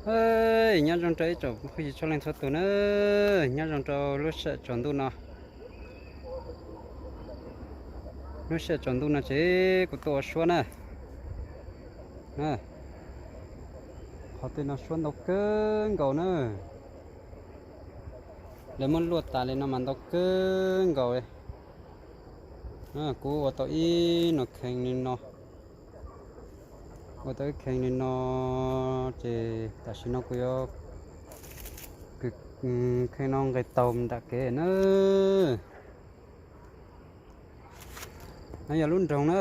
Hei, nyob zoo rau ib tsoom phooj ywg txhua leej txhua tus na, nyob zoo rau lub sij hawm tsaus ntuj no. Lub sij hawm tsaus ntuj no ces kuv tuaj ua suab na. Qhov twg no suab ntau kawg nkaus na. Lawv muab luaj tas li no mas ntau kawg nkaus li. Kuv ua tau ib no kheej li no, ua tau ib kheej li no, ces tam sim no kuv yuav kheej no nqes taug nram kev na. No yog lub nroog na.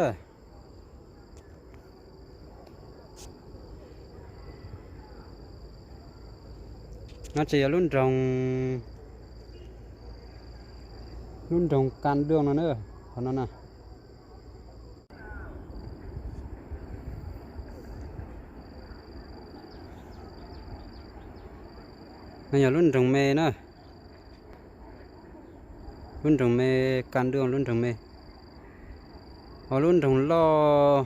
No ces yog lub nroog, lub nroog Ka Duaj no na, qhov no na. No yog lub nroog me na. Lub nroog me, Ka Duaj lub nroog me. Ho lub nroog loj,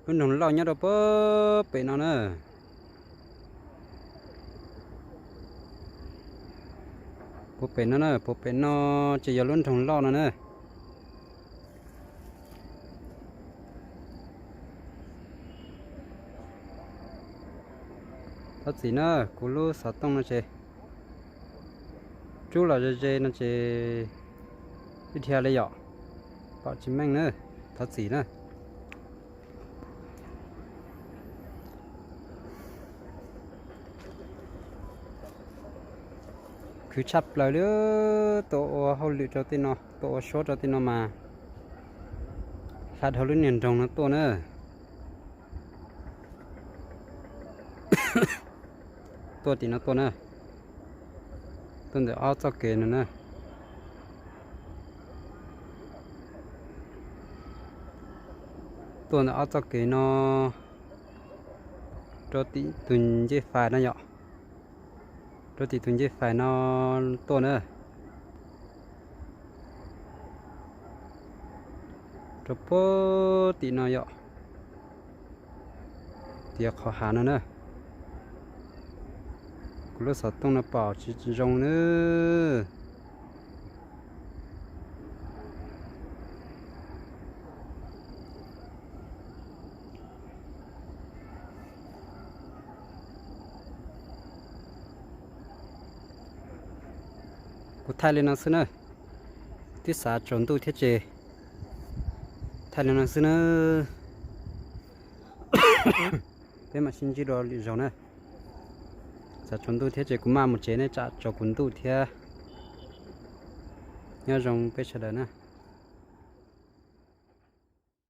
lub nroog loj nyob rau puag pem no na. Puag pem no na, puag pem no ces yog lub nroog loj no na. Thov txim na, kuv lub xov tooj no ces rub los ze ze no ces ib dhia li yom, pom tsis meej na, thov txim na. Khwv tshaj plaws li, tuaj ua hauj lwm rau tej no, tuaj ua suab rau tej no mas hla dhau lub niag nroog no tuaj na. Tuaj tim no tuaj na, tuaj ntawm ob txoj kev no na. Tuaj ntawm ob txoj kev no rau tim tus ncej fais no yom, rau tim tus ncej fais no tuaj na, rau puag tim no yom, tiav qhov hav no na. Kuv lub xov tooj no pom tsis zoo na. Kuv thaij li no xwb na, twb xav tsaus ntuj thiab ces thaij li no xwb na. Peb mam sib ntsib dua lwm zaus na. Xav tsaus ntuj thiab ces kuv maj mus tsev ne, tsam tsaus kuv ntuj thiab. Nyob zoo peb sawv daws na.